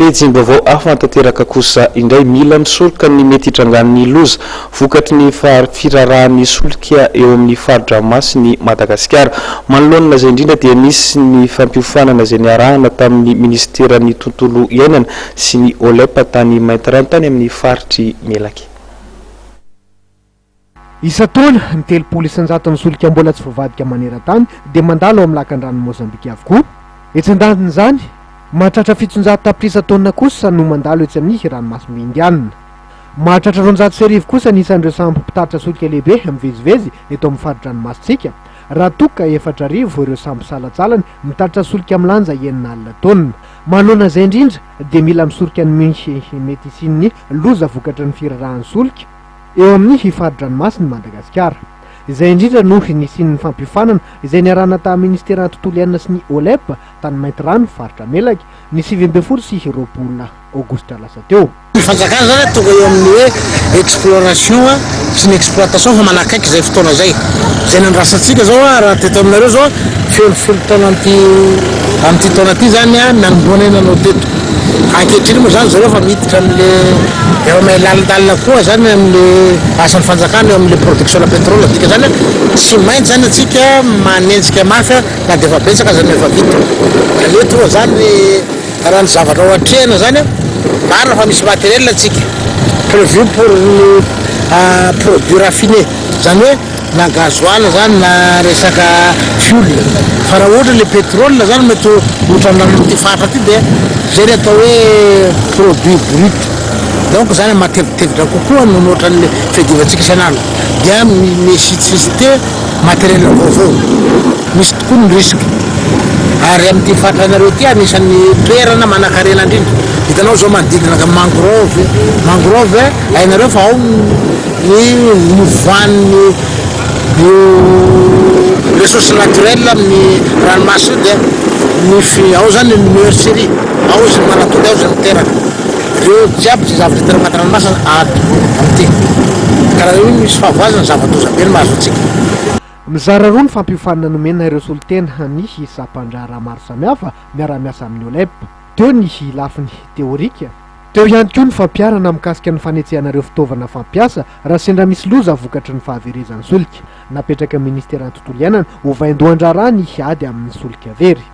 Pejim-baovao hafa tanteraka kosa indray, mila misoroka ny mety hitrangan'ny loza vokatry ny firarahan'ny solika eo amin'ny fari-dranomasin'i Madagasikara. Manoloana izay indrindra dia nisy ny fampiofanana izay niarahana tamin'ny minisiteran'ny tontolo iainana sy ny OLEP tany Maintirano tany amin'ny faritr'i Melaky. Isan-taona, ny 30% solika mbola tsy voavadika maneran-tany dia mandalo ao amin'ny lakandranon'i Mozambika avokoa. Etsy andanin'izany, mahatratra 700 tapitrisa taonina kosa no mandalo etsy amin'ny ranomasimbe Indianina. Mahatratra 1200 kosa ny isan'ireo sambo mpitatitra solika lehibe mivezivezy eto amin'ny fari-dranomasintsika, raha toa ka 4000 ireo sambo salantsalany mitatitra solika milanja 60 taonina. Manoloana izay indrindra dia mila misoroka ny mety hisian'ny loza vokatry ny firarahan'ny solika eo amin'ny fari-dranomasin'i Madagasikara. Izay indrindra no nisian'ny fampiofanana izay niarahana tamin'ny Ministeran'ny Tontolo iainana sy ny OLEP tany Maintirano, faritra Melaky, ny 19 sy 20 aogositra lasa teo. Ny fanjakana zany tonga eo amin'ny hoe exploration sy ny exploitation fa manakaiky zay fotoana zay. Zay nandrasantsika zao raha teto aminareo zao, feno 10 taona amin'ity taona ty zany nanomboana nanao teto. Ankehitriny moa zany zareo fa miditra am'le efa mahay lalindalina koa zany am'le asan'ny fanjakana eo am'le production la pétrole. Dika zany tsy maintsy zany atsika manenjika mafy na de efa betsaka aza no efa vita. Mety moa zany raha ny zavatra ho atrehina zany, marina fa misy matériel atsika prévu pour ny produit raffiné, zany hoe na gasoil zany na resaka fioul, fa raha ohatra le pétrole zany mety ohatran'ny amin'ity faritra ty dia zay ny atao hoe produit brut, donc zany matevitevitra kokoa noho ohatran'le fiadivantsika isan'andro, dia nécessité matériel vaovao, misy tokoa ny risque. Ary amin'ity faritra anareo ty anisan'ny toerana manan-karena indrindra. Hitanao zao manodidina ka mangrove hainareo fa ao ny nivoahan'ny io ressource naturelle amin'ny ranomasina io, dia ny fi ao zany ny nurserie, ao izy manatody, ao izy miteraka. Reo jiaby zay zavatra hita anaty ranomasina ato amin'ity ka raha io misy fahavoazana, zava-doza be no mahazo antsika. Mizara roa ny fampiofanana nomena ireo solontena ny sampan-draharaha maro samihafa miara-miasa amin'ny OLEP. Teo ny lafiny teorika, teo ihany koa ny fampiharana mikasika ny fanetsehana ireo fitaovana fampiasa raha sendra misy loza vokatry ny fahaverezan'ny solika. Napetraka ny ministeran'ny tontolo iainana ho vaindohan-draharaha ny ady amin'ny solika very.